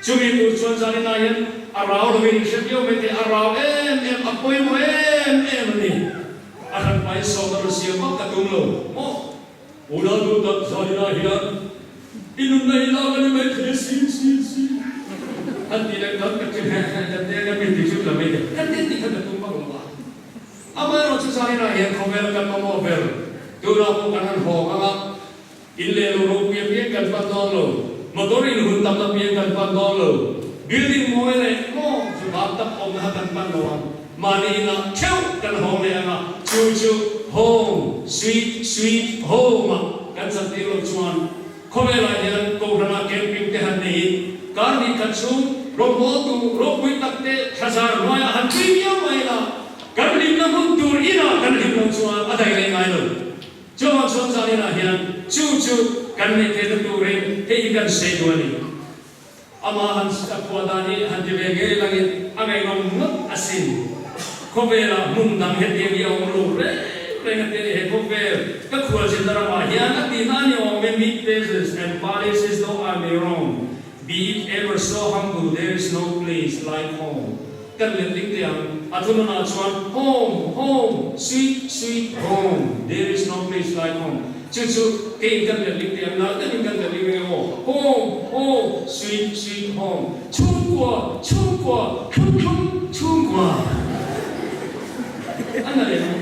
Chumi tur chuan zaninah hian a rau lovin in hre viau mai thei, a rau em em, a pawimawh em em a ni. A hran pahin sawmna rawn siam vak ka tum lo maw? Unau duh tak zaninah hian i nunna hi lak a ni mai thei a sin, sin, sin. Han tih leh tam tak chu he he kan te kan min tih chut la mai thei, kan te tih kha ka tum vak lo va. Amaherawhchu zaninah hian khawvel kan mamawh ber, tunah pawh kan han hawng ang a, In leh lo ropui apiang kan pan dawn lo, motor in hun tam apiang kan pan dawn lo, building mawi leh maw chu bak tak awmna kha kan pan lo ang, mahni inah theuh kan hawng leh ang a, chu chu home sweet sweet home ah kan chantir loh chuan khawvelah hian Kohhranah camping te han neiin kar hnih khat chhung rawngbawltu ropui tak te thlazar hnuaiah han tui viau mai ila, kan hlimna hmun tur inah kan hlim loh chuan a daih leh ngai lo. Chuvang chuan zaninah hian chu chu kan neih theihna turin hei hi kan sawi duh a ni. Amah han phuah dan hi han ti ve ngei langin a ngaihnawm ngawt asin. Khawvelah hmun dang hetiang hi a awm lo reng reng a ti a ni. He khawvel ka khualzinna ramah hian a tihna a ni awm e, Meet places and palaces though I may roam, be it ever so humble there is no place like home. Kan letling teh ang, a thununah chuan Home, home, sweet, sweet home, there is no place like home. Chu chu keiin kan letling teh ang, nal deuhin kan letling reng ang aw. Home, home, sweet, sweet home, chhungkua, chhungkua, thlum thlum, chhungkua. A na leh ang.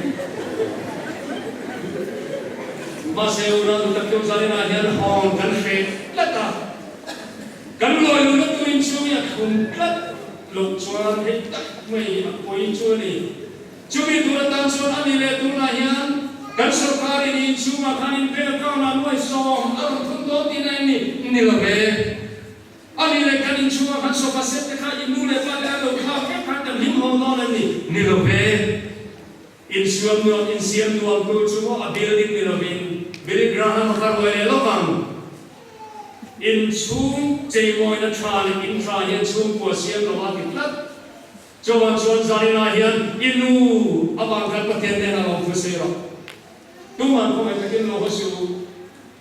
Mahse, unau duh tak deuh zaninah hian home kan hreh tlat a. Kan lawi lohna turin chumi a thlum tlat loh chuan hei tak mai hi a pawi chu a ni. Chumi tur atan chuan a ni leh tunah hian kan sorkarin in chhungah khan in bank account ah nuai sawm a rawn thun dawn tihna em ni? Ni lo ve. A ni leh kan in chhungah khan sofa set te kha in nu leh pa te an lo thlak vek khan kan hlim haw dawn em ni? Ni lo ve. Insuam nuam, insiam nuam tur chu maw a building ni lovin Billy Graham a kha ruai leh lawk ang. Inchhung cheimawina tha leh in tha hian chhungkua siam lo a ti tlat. Chuvang chuan zaninah hian i nu avang khan Pathian hnenah lo thu sawi rawh. Tuman khawngaih takin lo haw suh u.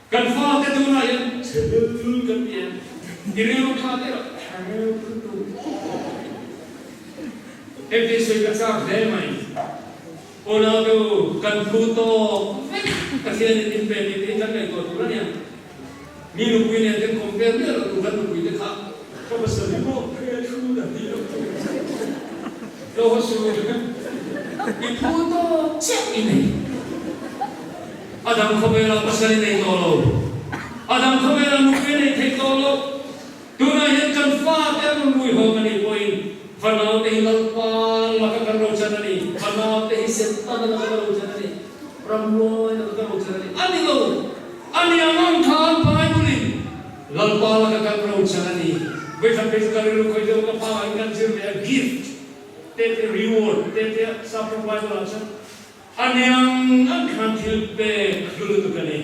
Kan fate tunah hian chhe lul kan ti em? I rilru tha deuh a, tha reuh lutuk. Engtin sawi ka chak hle mai. Unau te u, kan phu tawk vek Pathianin min pe tih te hi kan ngaihtuah tur a nia. Mi nupui nen ten compare miah loh tur kan nupui te kha ka pasal hi maw hre thu na ti lo tur. Lo haw suh, i phu tawk chiah i nei. A dang khawvelah pasal i nei tawh lo. A dang khawvelah nupui a nei thei tawh lo. Tunah hian kan fate an rawn rui hawng a nih pawhin fanaute hi Lalpa laka kan ro chan a ni, fanaute hi Setana laka kan ro chan a ni, ramhuai laka kan ro chan a ni. A ni lo! A ni ang ang khan Bible-in Lalpa laka kan ro chan a ni. Vawikhat phei chu ka rilru khawih deuh ka pa angin kan zir ve a, gift te te reward te te Sapro Bible-ah chuan a ni ang ang khan thil pek hlu lutuk a ni.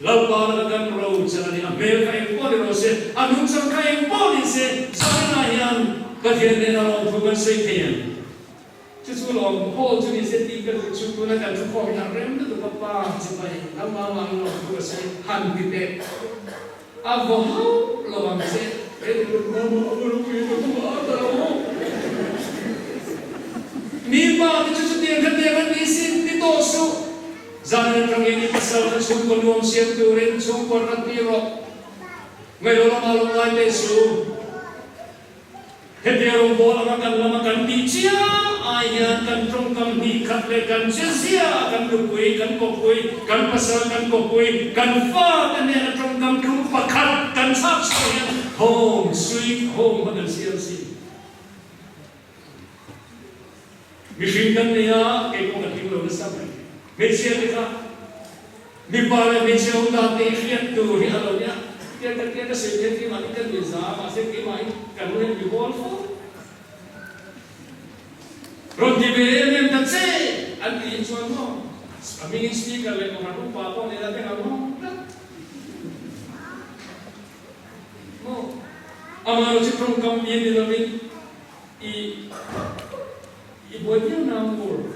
Lalpa laka kan ro chan a ni. A hmel kha eng pawh ni rawh se, a nungchang kha eng pawh ni se, zaninah hian Pathian hnena lawmthu kan sawi thei ang. Chu chu lawm Paul chu ni se tih ka duh chu tuna kan thukhawm hi a rem lutuk a pa chibai Lalpa vangin lawmthu ka sawi han ti teh. A vaw hauh lo ang che. He ti lut maw maw a lo pui ka thu a ta lo. Mi pa te chu chutiang khatiang an ni sin ti tawh suh. Zan atangin i pasal kha chhungkaw nuam siam turin chhungkaw rat tir rawh. Ngailo lamah lo ngai teh suh. Hetia rawngbawl anga kan lama kan tih chiang ai hian kan tawngkam hnih khat leh kan che zia a kan nupui, kan kawppui, kan pasal, kan kawppui, kan fa te hnena tawngkam tlum pakhat kan chhak chhuah hian home sweet home kha kan siam si. Mihring kan nei a, kei pawh ka tling lo nasa mai. Hmeichhia te kha mipa leh hmeichhia awm dan te hi hriat tur hi a lo nia. Tiang ka tia ka sawi khian keimah hi ka nuih za a, mahse keimah hi ka nu hian mi bawl fo. Rawn ti ve em em ta che an tih hi chuan maw a hmingin speaker leh kohhran upa pawh nena te ngang ngawt tlat maw. Amaherawhchu tawngkam mi ni lovin I i buai viau na ngur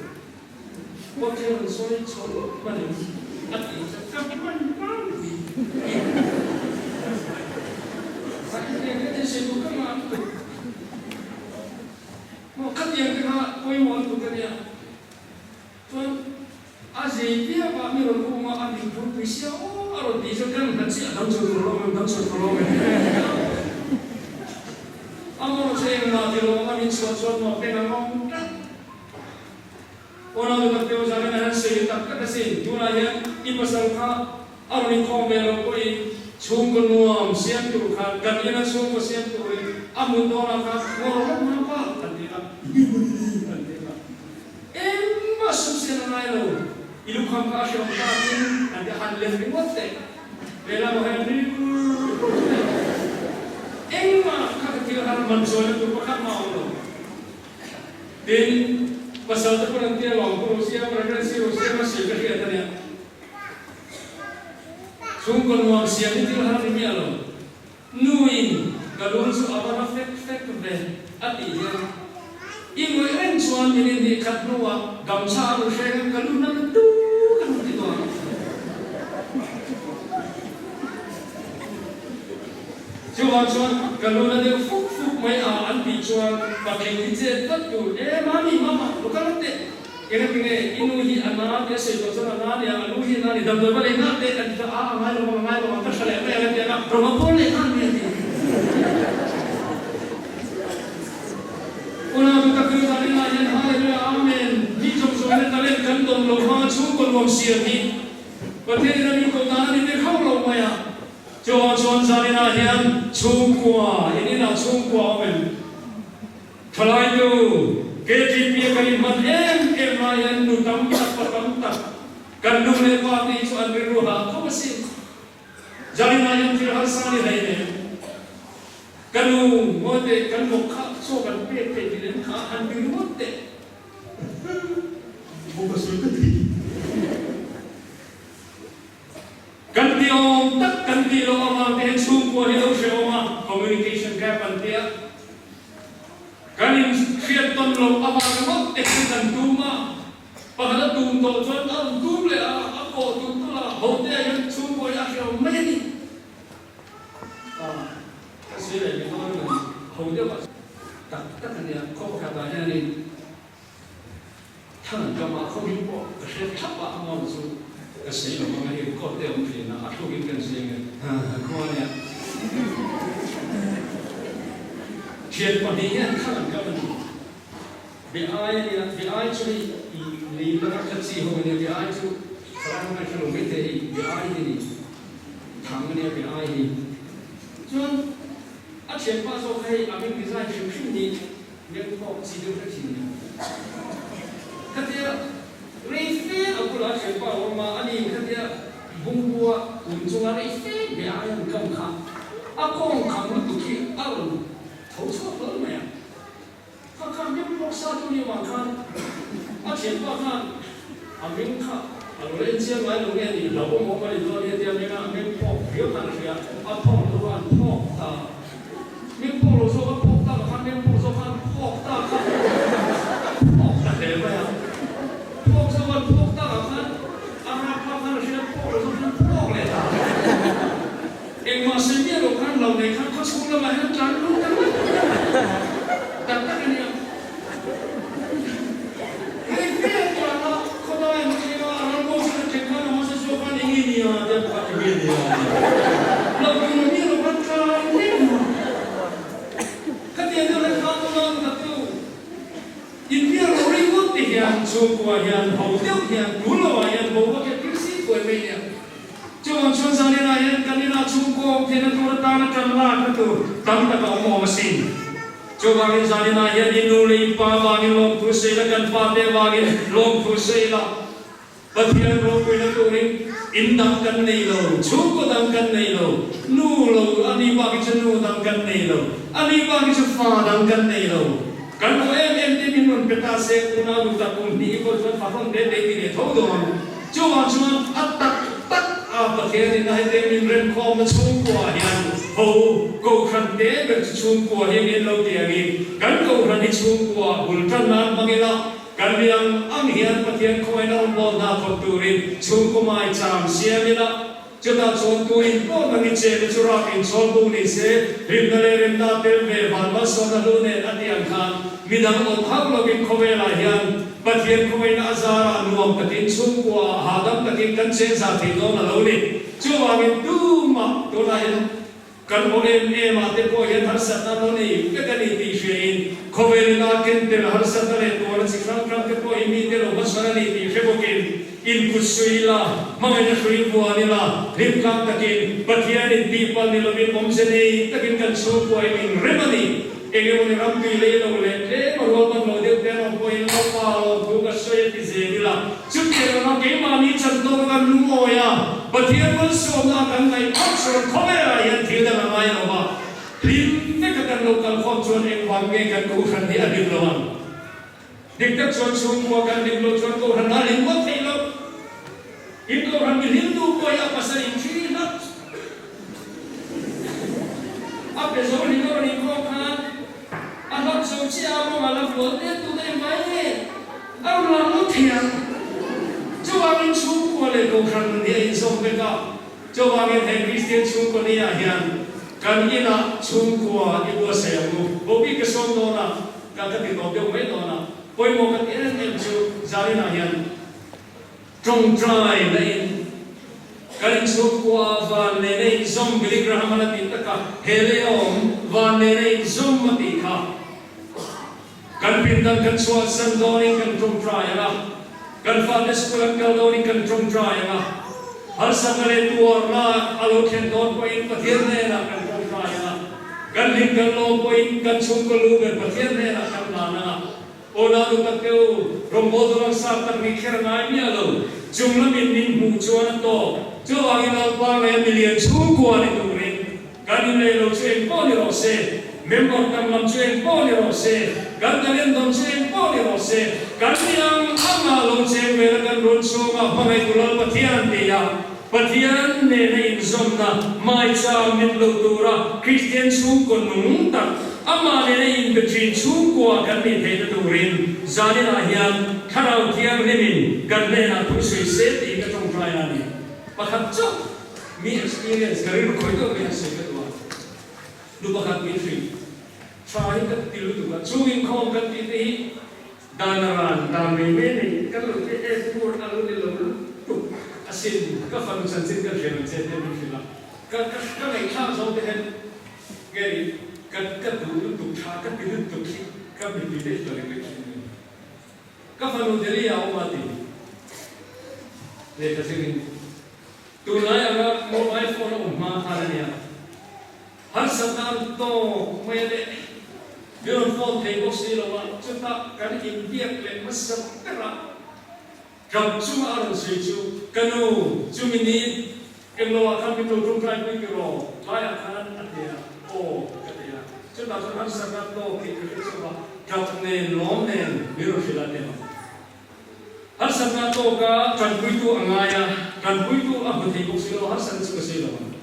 pawh thil rawn sawi chho hmanin a tih chu ka hman hman hi. A hetiang hian thil sawi duh ka ngah lutuk. Maw khatiang te kha pawimawh lutuk a nia. Chuan a zei viau a mi rawn um a, a min phurpui sia aw a rawn tih chuan kan nghat chiah dang chho tur lawm em dang chho tur lawm em a maw che engmah ti lawm a min chhuah chuan maw peng a ngawng tlat Aw nau tak teu zan in a han sawi tak tak asin tunah hian i pasal kha a rawn inkhawm ve lo pawhin chhungkaw nuam siam tur khan kan ina chhungkaw siam turin a hmun dawnah khan ngawr rawk hma pa an ti a an ti a. Engmah sum sen a ngai lo, i lukham kha a hreawm takin an ti han lem ringawt teh. Lehlam ah hian rilru teh. Engmah kha ka thil har man chuan a tur pakhat mah a awm lo. Tin, pasal te pawn an tia lawm pu Rosiam, Reverend Si Rosiam a sawi ka hriat a nia. Chhungkaw nuam siam hi thil har ni miah lo. Nuin ka lung chu a va na fek fek ve a tih hian i ngawih reng chuan min inhnih khat hnuah gamchha a rawn hreng a, ka lu na lutuk a rawn ti tawh ang. Chuvang chuan ka lu na deuh fuk fuk mai a an tih chuan patling hi chet vat tur e mami mama lo kal teh. Engati nge i nu hi a na tih a sawi tawh chuan a na nia, a nu hi a na ni, damdawi va lei nghal teh kan ti ta a, a ngai lo ang, a ngai lo ang, ka tha leh mai ang a ti ang a, rawng a pawl leh nghal mai a ti. Unau tu tak chu zan inah hian Hallelujah Amen mi zawng zawngin a talent kan dawng lo hmanga chhungkaw nuam siam hi Pathian in a min koh dan a ni ve khauh lo mai a, chuvang chuan zan inah hian chhungkua, in inah chhungkua awm em? Thalaitu, KTP a kan inhman em em lai hian nu tam tak pa tam tak kan nu leh pa te hi chu an rilru hah khawp asin. Zaninah hian thil harsa ni hlei nen ka nu ngawi teh kan vawk kha chaw kan pek thei tih lem kha han ti ringawt teh. Vawk a sawi ka thei. Kan ti awm tak kan tih loh avang te hian chhungkua hi lo hre awm a, communication gap an ti a. Kan in hriat tawn loh avang ringawt te khan kan tum a, pakhat a tum tawh chuan a rawn tum leh a, a kawh tulh tulh a, ho te ah hian chhungkua hi a hre awm mai a ni. Ka sawi leh mi dawn a ni, ho deuh ah tak tak a nia, khaw pakhat ah hianin Thang ka mah khaw hming pawh ka hre thlap a, a mawn chu ka sawi lo ang a, hei record te a awm thin a, a thluk in kan sawi ang e, khua nia. Thian pahnih hian thang an kam a ni. Be ai a nia, be ai chu hei i lei laka khat chi ho a nia, be ai chu sarai ho khan hre lo mai teh hei be ai hi ni thang a nia be ai hi. Chuan a thianpa zawk kha hei a meng design hrim hrim ni meng phawk chi deuh hret hi nia. Khatia rei fe a bulah a thianpa a awm a, ani khatia bungbua kun chunga rei fe be ai an kam kha a kawng kham lutuk hi a rawn tho chhuak hlawl mai a. Kha kha hming pawh sa tu ni vang khan a thianpa khan a hming kha a lo en chiang ngai lo nge ni lo awm awm a ni dawn nia tia hming a hming phawk riau khan a hria a phawk lo khan phawk ta hming phawk lo zawk a phawk tak ah khan hming phawk zawk khan phawk tak kha phawk ta hle mai a phawk zawk a phawk tak ah khan a rap phak khan a hria phawk lo zawk khan phawk leh ta. Engmah sawi miah loh khan lo nei khan khawchhung lamah hian tlan lut ta lut tak tak a nia. Hei fe an tlan a, khawdai an thleng a, ram bo chu an thleng khan a hmasa zawk khan eng nge nia tia pakhat eng nge nia a ti. Lo tur a miah loh khan tlan reng a. Khatiang deuh hian khan unau pakhat chu inbiak loh ringawt te hian chhungkua hian ho deuh hian tul loah hian boruak hian thil si thuai mai nia. Chuvang chuan zaninah hian kan inah chhungkaw awm theihna tur atana tan lakna tur tam tak a awm awm asin. Chuvangin zaninah hian i nu leh i pa vangin lawmthu sawi la, kan pa te vangin lawmthu sawi la. Pathian ropuina turin in dang kan nei lo, chhungkaw dang kan nei lo, nu lo a ni bak hi chu nu dang kan nei lo, a ni bak hi chu fa dang kan nei lo. Kan duh em em te min rawn pe ta se, unau nu tak kum hnih i pawh chuan fahrawn te te ti leh tho dawn. Chuvang chuan a tak tak a Pathian in a hete min remkhawmna chhungkua hian ho Kohhran te ber chu chhungkua hi min lo ti angin kan Kohhran hi chhungkua bul tan nan hmang ila kan mi ang ang hian Pathian khawngaihna rawn bawl hna thawk turin chhungkaw mai cham siam ila Chutah chuan tuin pawh nang i chehna chu rak in chhawl bo ni se, rimna leh remna tel ve van malsawmna hlu nen a tih ang khan midang awt hauh lovin khawvelah hian Pathian khawngaihna a zarah nuam takin chhungkua ah hahdam takin kan cheng zah thei dawn a lo ni. Chuvangin tumah tunah hian kan aw em em ah te pawh hian harsatna lo nei vek a ni tih hriain khawvelin a ken tel harsatna leh tuarna chi hrang hrang te pawh hi mite lo hmachhawn a ni tih hre bawkin inkut suih ila, hmangaihna hrui vuan ila, hlimtlang takin Pathianin tihpalh ni lovin awmze nei takin kan chhungkua hi min rem a ni. Eng emaw ni ram tui lei lo leh tlem a rual ban lo deuh te erawh pawhin Lalpa lawmthu ka sawi a ti zel ila, chutiang anga keimahni chantawk kan lungawi a, Pathian malsawmna a kan ngaih phawt chuan khawvelah hian thil dang a ngai lo va, hlim veka kan lo kal khawm chuan engvang nge kan kohhran hi a hlim lo ang? Dik tak chuan chhungkua kan hlim loh chuan kohhran a hlim ngawt theih loh. In kohhran mi hlim duh pawh hi a pasal in thi hlak a pe zo hlim a rawn inkhawm khan a hlak zo chiah a mawng a la bual tet tut a ni mai nge a rawn lang ngawt thei ang. Chuvangin chhungkua leh kohhran nun hi a inzawm vek a, chuvangin he Kristian chhungkaw ni ah hian kan inah chhungkua i buatsaih ang u. Bawkbik ka sawm dawn a. Ka ka ti tawp deuh mai dawn a, pawimawh ka ti em em chu Zarinah hian tawngtai na in kan inchhungkua ah van nena inzawm Billy Graham an a tih tak a, he lei a awm van nena inzawm a tih kha kan pindan kan chhuahsan dawnin kan tawngtai ang a, kan fate school an kal dawnin kan tawngtai ang a, harsatna leh tuarna a lo thlen dawn pawhin Pathian hnenah kan tawngtai ang a. Kan hlim kan lawm pawhin kan chhungkaw lu ber Pathian hnenah kan lan ang a, Aw nau nu tak te u, rawngbâwl dawr ang sap tak nih kher a ngai miah lo, chung lamin min hmuh chuan a tawk. Chuvangin Lalpa leh milian chhungkua ni turin kan inlei lo chu eng pawh ni rawh se, member tam lam chu eng pawh ni rawh se, kan talent dawng chu eng pawh ni rawh se, kan ni ang anga lo cheng vela kan rawn chhunga hmangaihtu Lal Pathian ti a, Pathian nena inzawmna maichang mit lo tura Kristian chhungkaw nung tak, amah nena inbe thin chhungkua kan nih theihna turin zaninah hian Thlarau Thianghlimin kan hnenah thu sawi se tih ka tawngtai a ni. Pakhat chauh mi experience ka rilru khawi deuh mai han sawi ka duh a, nu pakhat min hrilh tha hi ka ti lutuk a, chung inkhawm kan tih te hi Dan a ran dan mai mai nei kan lo ti e tur a lo ni lo lutuk asin ka fanu chanchin kan hriat ang che te min hrilh a ka ka ka ngaihthlak zawng te hian nge ni ka ka duh lutuk tha ka ti lutuk hi ka mitui te hi tla lek lek thin a ni. Ka fanu Delhi ah a awm a ti. Lehkha zirin tunlai anga mobile phone a awm hma khan a nia. Harsatna an tawk mai a leh min rawn phone thei bawk si lo a, chutah kan inbiak leh hmasa ber a, Ṭap chunga a rawn sawi chu, Ka nu, chumi ni englo ah khan min lo ṭawngṭai pui ti raw? Tlaiah khan a ti a, Aw, ka ti a. Chutah chuan harsatna tawk tih ka hre chauh a, ṭap nen lawm nen min rawn hrilh a ti a. Harsatna tawka ṭanpuitu a ngai a, ṭanpuitu a hmu thei bawk si lo, harsatna chu ka sawi lo ang.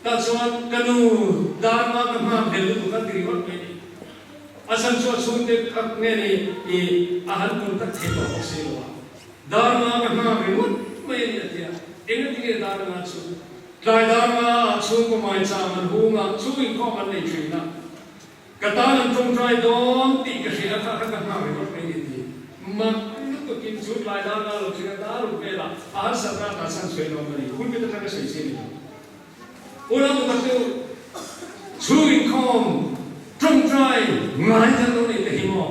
Tah chuan ka nu darma ka nghak hlel lutuk a ti ringawt mai ni. A chhan chu a chhungte kha nge ni i a han contact thei tawh bawk si lo a. Darma ka nghak ringawt mai a ni a ti a. Engatinge darma chu? Tlai darma ah chhungkaw maicham an hung a, chhung inkhawm an nei thin a. Ka tan an tawngtai dawn tih ka hria kha kha ka nghak ringawt mai ni ti. Mak lutukin chu tlai dar ngal lo thin a dar ruk velah a harsatna a ta chhan sawi lawm a ni. Hun pit atanga sawi chi a ni lo. Unau pakhat chu chhung inkhawm tawngtai ngai kan lo nei te hi maw?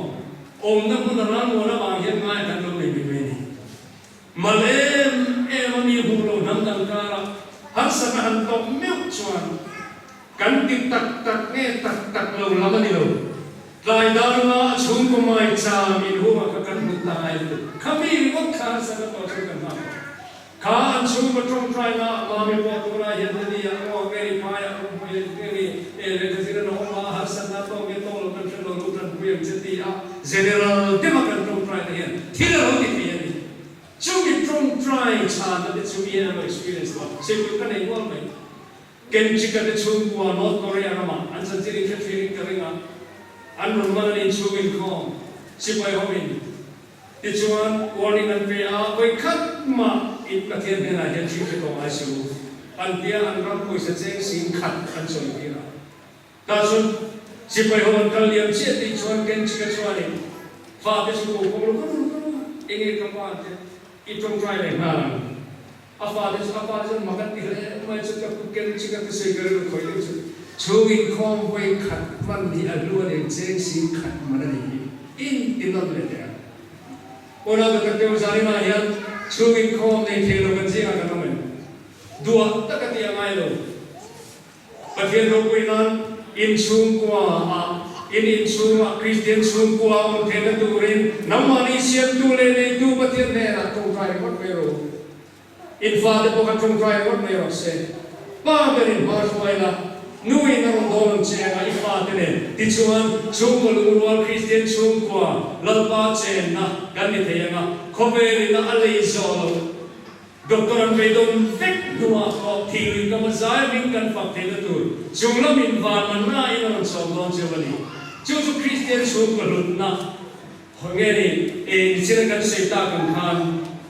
Awmna hmun a ralmuan avang hian ngai kan lo nei mai mai a ni. Mal em em a mi hmuh loh hnam dang karah harsatna han tawk meuh chuan Kan ti tak tak nge tak tak lo lam a ni lo. Tlai dar nga a chhungkaw mai cham inhungah kha kan hmu ta ngai lutuk. Kha mi ringawt kha an sana tawh chu kan nghak tawh. Kha an chhungkaw tawngtai na ah mami pawh tunah hian Delhi ah ngaw nge ni phai ah awm hmui leh nge ni e lehkha zir an awm a, harsatna tawk nge tawk lo kan hre lo lu tanpui ang che ti a general deuh a kan tawngtai na hian thil a lo ti thei a ni. Chumi tawngtai chhanna te chu mi hian an lo experience tawh a, sawi tur ka nei nual mai. Kenchika te chhungkua North Korea ramah an chanchin in hre thin in ka ring a, an rawn man an inchhung inkhawm sipai ho in tichuan warning an pe a, vawi khat mah in Pathian hnenah hian thil hre tawh ngai si u an tia an ram pawisa cheng sing khat an sawi tir a. Tah chuan sipai ho an kal liam chiah tih chuan Kenchika chuanin fate chu ko kawng lo ka ru ka ru enge ka pa an tia i tawngtai leh nghal ang. A fate chu a pa chuan mak an ti hle mai chu ka pu ken chu ka thusawi ka rilru khawih deuh chu chhung inkhawm vawi khat hman hi a hlu a nen cheng sing khat man a ni hi in ti nawn leh teh ang. Unau ka tak deuh zaninah hian chhung inkhawm nei thei lo kan zingah kan awm em? Duah tak a ti a ngai lo. Pathian ropui nan in chhungkua ah in inchhung ah Kristian chhungkua a awm theihna turin nangmahni siamtu leh neitu Pathian hnenah tawngtai ringawt mai rawh u. In fate pawh kha tawngtai ringawt mai rawh se. Pa berin hma hruai la, nu in a rawn dawn ang che anga i fate nen tichuan chhungkaw lungrual Kristian chhungkua Lalpa chenna kan ni thei anga khawvelin a lei zawh loh Doctor an beidawn vek hnuah pawh thilui ka va zai hming kan fak theihna tur chung lamin van manna in a rawn sawm dawn cheu a ni. Chu chu Kristian chhungkaw hlutna nge ni e nichina kan sawi tak ang khan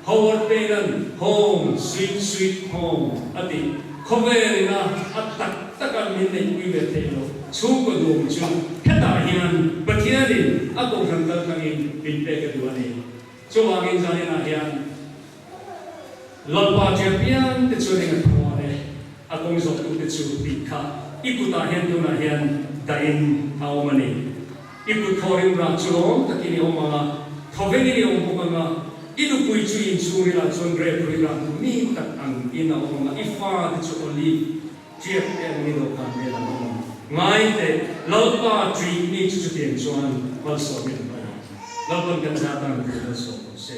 Howard Payne-a'n Home, sweet, sweet home a tih khawvel ina a tak taka min neihpui ve theih loh chhungkaw duhawm chu hetah hian Pathianin a kohhran kaltlangin min pek a duh a ni. Chuvangin zaninah hian Lalpa ṭian piang te chuan eng a thaw e, a kawng zawhtu te chu tih kha i kutah hian tunah hian dahin a awm a ni. I kut thawrim rah chu lawm takin i awm ang a, thawvengin i awm bawk ang a, i nupui chu inchhungrilah chuan grep rui rah duh mi tak ang in a awm ang a, i fate chu olive ṭiak te ang in dawhkan vel an awm ang. Ngai teh, Lalpa ṭih mi chu chutiang chuan malsawmin an awm ang. Lalpan kan zat ang tih malsawm rawh se.